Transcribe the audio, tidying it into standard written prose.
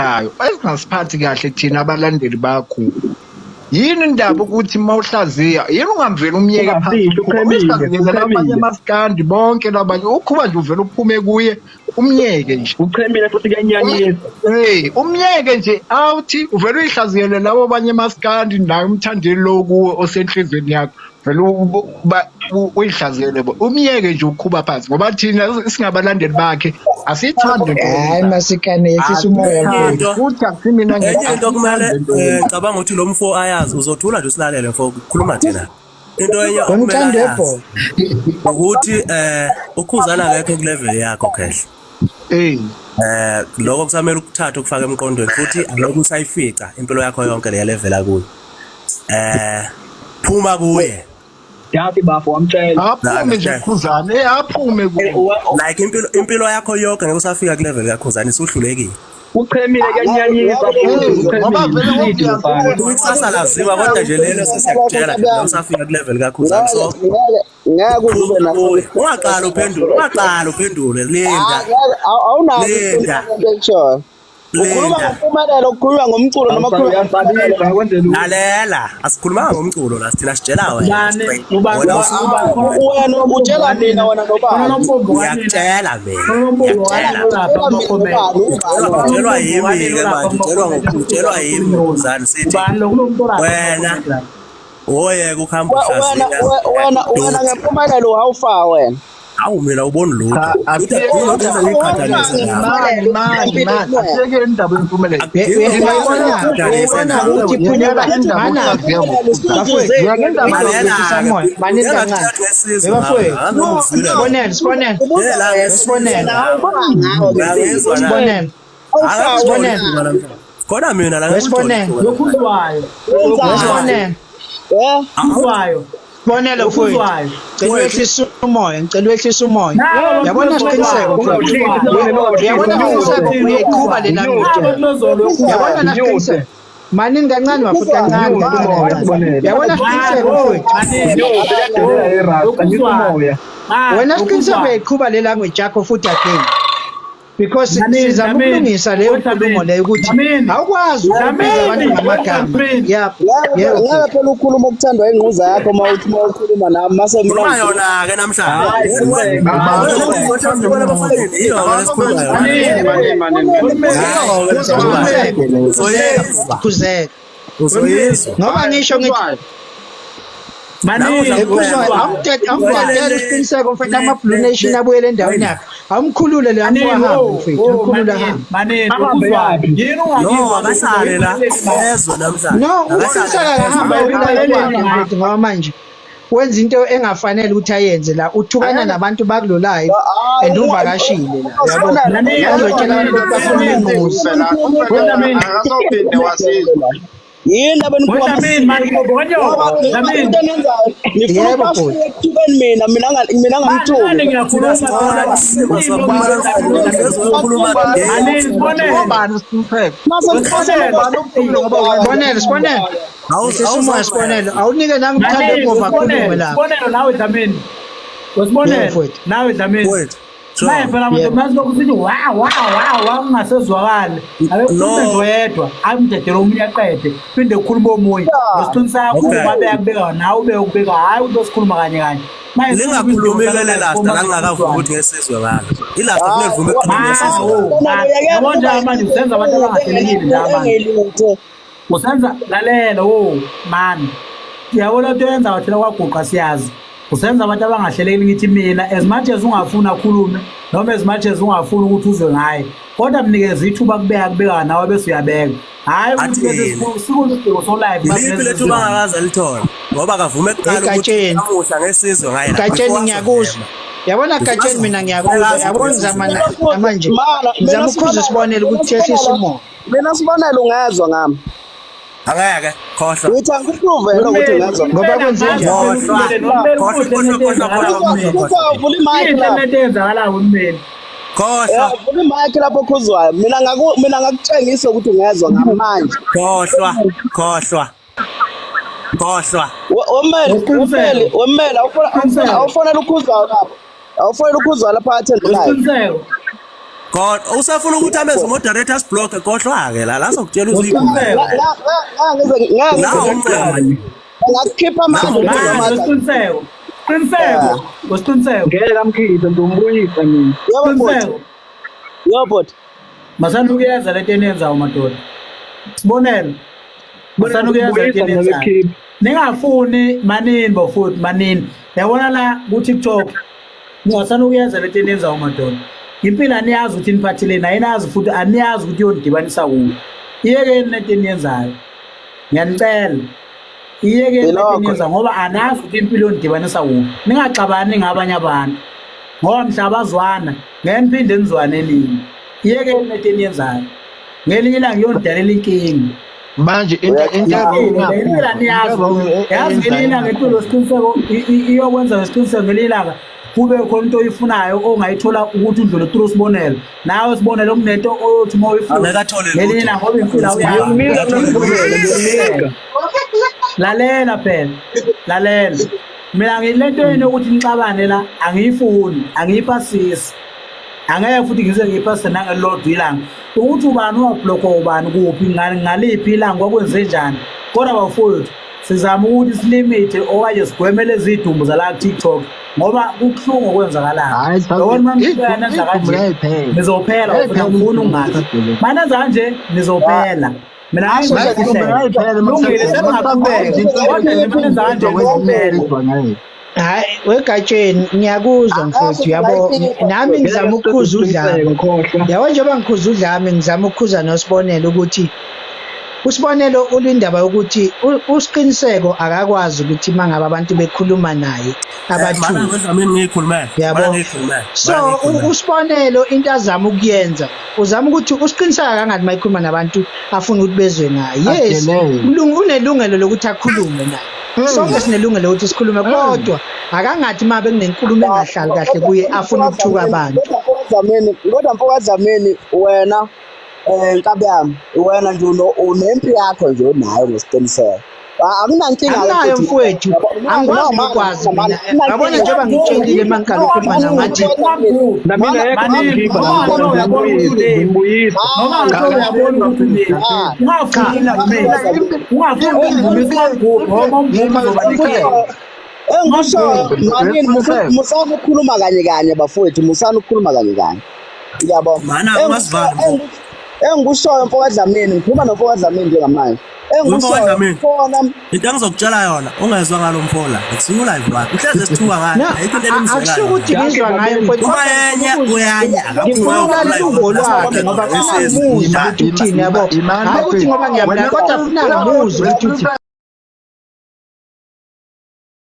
Ayo, ezingasiphathi kahle thina abalandeli bakho. Yini indaba ukuthi uma uhlaziya yini ungamveli umyeke phansi Ungafihli, uKhuba uchemile, uyihlaziyele labanye uchemile. amaskandi bonke labanye uKhuba nje uvele uphume kuye umyeke nje. Uchemile futhi kuyanyanyisa. Hey, umyeke nje awuthi uvele uyihlaziyele labo abanye maskandi naye umthandeli lo kuwe osenhlizweni yakho vele uyihlaziyele bo umyeke nje ukhuba phansi ngoba thina singabalandeli bakhe asiyithandi into Hayi oyenzayo. masikane yehlisa umoya mfowethu. Into Futhi akusimina enye into kumele asiyithandi into oyenzayo. cabanga ukuthi lo mfo ayazi uzothula nje usilalele mfo khuluma thina. Into enye okumele Wemthando ayazi webhola. ukuthi ukhuzana akekho ku level yakho khehla. Eh, Lokho kusamele ukuthatha ukufaka emqondweni futhi angeke usayifica impilo yakho yonke leya level akuyo. Phuma kuye. Yathi bafo wamtshela. Aphume nje Khuzani, aphume kuye. Like impilo yakho yonke ngeke usafika ku level kaKhuzani usuhlulekile. Uchemile kuyanyanyisa futhi Ngoba uchemile. vele Usithi mfana. Ikusasa laziwa kodwa nje lelo sesiyakutshela nje ngeke usafika ku level kaKhuzani so Ngeke ngeke uze ube naso. ungaqala uphendule, ungaqala uphendule, linda. Awunazo Linda. into eshoyo. Ukhuluma Linda. ngempumelelo, ukhuluma ngomculo noma ukhuluma Uyasabisa akwenze lutho. Lalela, asikhulumanga ngomculo la sithina sitshela wena. Ubani? Straight. Ubani? Wena Wena utshela mina wena nobani? ngiyakutshela mina. Ngiyakutshela. Utshelwa yimi ke manje, utshelwa yimi Khuzani sithi wena oyeke ukuhamba Wena uhlaziya. wena ngempumelelo how far wena? Awu mina uboni lutho. Cha, Uthi akudingi ukuthi ngize ngiqhathanise nawe. Mani mani mani, asiyeke indaba yempumelelo. Uyayibona Uyayibona ukuthi iphunyelwa Indaba mana yokuhlaziya ngoKhuzani. bafowethu. Yeka indaba Yehlisa umoya. Manini kancane. Bafowethu. Sibonele, sibonele. Sibonele. Sibonele. Sibonele. Khona mina la Wesibonele. Lokhuzwayo. Wesibonele. Eh? Lokhuzwayo. Sibonele mfowethu. Lokhuzwayo. Ngicela wehlisa umoya, ngicela wehlisa umoya. Yabona siqiniseko mfowethu. Uyabona siqiniseko uyayiqhuba le language. Yabona la siqiniseko. Manini kancane mafuthi kancane kancane kancane. Yabona siqiniseko mfowethu. Wena siqiniseko uyayiqhuba le language yakho futhi again. Because sizama ukulungisa leyo nkulumo leyo ukuthi awukwazi ukubiza abantu ngamagama. Yebo. Yebo. Ngeke phela ukhuluma okuthandwa ingquza yakho uma uthi uma ukhuluma nami mase mina Khuluma yona ke namhlanje. Uzoyizwa. Khuzeka. Uzoyizwa. Ngoba ngisho ngithi Ekuzwayo awumdedele isiqiniseko mfethu ama-Blue Nation abuyele endaweni yakhe. Awumkhulule le mfo ahambe mfethu, awumkhulule ahambe. No, akasale la. Ezwe namhlanje. No, uqiniseka akahambe ayobulala kwakhe mfethu ngoba manje wenza into engafanele ukuthi ayenze la. Uthukana nabantu bakulo live and uvakashile la. Uyabona? Azotshela abantu ukuthi bafuna ingquza. Akasophinde wasizwa. Yini laba nikhuluma into enenzayo nifuna Yebo, ukubafika ekuthukeni mina mina mina ngamthuki. Ngobani uSiqiniseko? Mase Ngobani ukuphumula ngoba wena Sibonele, sibonele. Yehlisa umoya sibonele. Awunike nangumthando engova akhulume la. Sibonelo nawe Dlamini. Yebo, Wesibonelo mfowethu. nawe Dlamini. Wait. Maye phela manje manje lokhu sithi wa wa wa wa kungasezwakali. Ake kukhulume nje oyedwa, amdedele omunye aqede, phinde kukhulume omunye. Ngesiqiniseko kakhulu babe yakubeka nawe ube ukubeka hayi ukuthi sikhuluma kanye kanye. Maye Lingakhulumi lele last la ngingakavumi ukuthi ngesizwe ngalo. Ilast kumele livume ukukhuluma ngesizwe ngalo. Yabo nje manje usenza abantu abangahlelekile nje manje. Usenza lalela wo man. Yabona into yenza thina kwaguqa siyazi. Usenza abantu abangahlelekile ngithi mina as much as ungafuni akhulume noma as much as ungafuni ukuthi uzwe ngaye kodwa mnikeze ithuba kubeka kubeka nawe bese uyabeka. Hayi ukuthi bese Athini? sikusidingo so live Iliphi lethu bangakaze alithola ngoba akavume kuqala ukuthi Egatsheni. namuhla ngesizwe ngaye la. Gatsheni Before ngiyakuzwa. azovema. Yabona Gatsheni mina ngiyakuzwa. Yabona ngizama namanje. Ngizama ukukhuza isibonelo ukuthi yehlisa umoya. Mina sibonelo ungezwa ngami. Angeke khohlwa. Ngithi angikuprove ukuthi ungezwa. Ngoba kwenze njani? Khohlwa. Khohlwa khohlwa khohlwa khohlwa. Kuthiwa vula imic lapho. Into eyenzakalayo kumele. Khohlwa. Vula imic lapho okhuzwayo. Mina ngaku mina ngakutshengisa ukuthi ungezwa ngamanje. Khohlwa. Khohlwa. Khohlwa. Womele womele womele awufonela ukhuzwayo lapho. Awufonela ukhuzwayo lapha athendilayo. Wesiqiniseko. Kodwa usafuna ukuthi abe moderator siblock kodwa ke la la sokutshela uzikhulumela. Ngeke La ngize umncane. ngakukhipha amazwi Manje Siqiniseko. Qiniseko. Usiqiniseko. Ngeke amkhiphe ngizombuyisa mina. Yebo bhuti. Qiniseko. Yebo bhuti. Masana ukuyenza lento eniyenzayo madoda. Sibonelo. Masana ukuyenza lento Ngizobuyisa mina eniyenzayo. bekhiphe. Ningafuni manini bofuthi manini. Yabona la ku TikTok. Ningasana ukuyenza lento eniyenzayo madoda. Impilo aniyazi ukuthi niphatheleni, ayinazi futhi aniyazi ukuthi iyonidibanisa kuphi. Iyekeni lento eniyenzayo. Ngiyanicela. Iyekeni lento Ilokho. eniyenzayo ngoba anazi ukuthi impilo iyonidibanisa kuphi. Ningaxabani ngabanye abantu. Ngoba mhla bazwana, ngeke niphinde nizwane nini. Iyekeni lento eniyenzayo. Ngelinye ilanga iyonidalela inkinga. Manje into into Impilo niyazi. Yazi ngelinye ilanga impilo siqiniseko iyokwenza ngesiqiniseko ngelinye ilanga kube khona into oyifunayo ongayithola ukuthi udlule through sibonelo. Nawe sibonelo kunento oyothi uma uyifuna. Angeke athole lutho. Ngelinye ilanga ngoba impilo awuyazi. Ngiyomnika mina Sibonelo, ngiyomnika. Lalela phela. Lalela. Mina ngilento yini yokuthi nixabane la angiyifuni, angiyipasisi. Angeke futhi ngize ngiyipasise nangelilodwa ilanga. Ukuthi ubani wabhlokwa ubani kuphi ngaliphi ilanga kwakwenze njani. Kodwa bafowethu sizama ukuthi silimithe okanye sigweme lezi zidumbu zala ku-TikTok ngoba kubuhlungu okwenzakalayo. Hayi, cha- Yabona uma niqhubeka nenza idumbu kanje liyayiphela. nizophela Liyayiphela bafowethu, angifuni idumbu ukungazi. lisadolobha. Manenza kanje nizophela. Mina Liyayiphela Lungile seningaqhubeka. Kodwa nje manenza kanje nizophela. Hayi wegatsheni ngiyakuzwa mfowethu yabo nami ngizama ukukhuza udlame. Khohlwa. Yabo njengoba ngikhuza udlame ngizama ukukhuza noSibonelo ukuthi uSibonelo ulindaba yokuthi uSiqiniseko akakwazi ukuthi mangabe abantu bekhuluma naye Mana abathu. wedlamini ngiyikhulumela. Yabo. Mana ngiyikhulumela. So uSibonelo into azama ukuyenza uzama ukuthi uSiqiniseko akangathi mayikhuluma nabantu afuna ukuthi bezwe ngaye. Yes, Adelele. unelungelo lokuthi akhulume naye. Sonke sinelungelo lokuthi sikhulume kodwa akangathi uma bekunenkulumo engahlali kahle kuye afuna ukuthuka abantu. Kodwa mfoka Dlamini wena nkabi yami wena nje unempi yakho nje onayo ngesiqiniseko. Akunankinga Anginayo mfowethu, angikwazi nokwazi mina. Yabona njengoba ngitshelile uma ngiqala ukukhuluma nawe ngathi Na mina yekho Manini, ngikhipha noma la uyabona ngimbuyisa. Noma ngithola uyabona ukuthi unini. Ungafuni ukuvumisa. Ungafuni ukuvumisa umgubho ngoba umgubho uzoba nenkinga. Engikushoyo manini musani ukukhuluma kanye kanye bafowethu musani ukukhuluma kanye kanye. Ngiyabonga. Mana ungasivali mfo. Engikushoyo mfoka Dlamini ngikhuluma nomfoka Dlamini njengamanje. Mfoka Engikushoyo Dlamini. khona Into engizokutshela yona ungezwa ngalo mfo la. Akusiyo live wakhe. Uhleze sithuka ngayo. na Ayikho into akusho elimzwelayo. ukuthi ngizwa ngaye mfowethu. Uma yenye uyanya Ngifuna ukulalela uvo lwakhe ngoba funa ngimuzwe ukuthi uthini yabo. Hayi ukuthi ngoba ngiyamlaya kodwa funa ngimuzwe ukuthi uthini.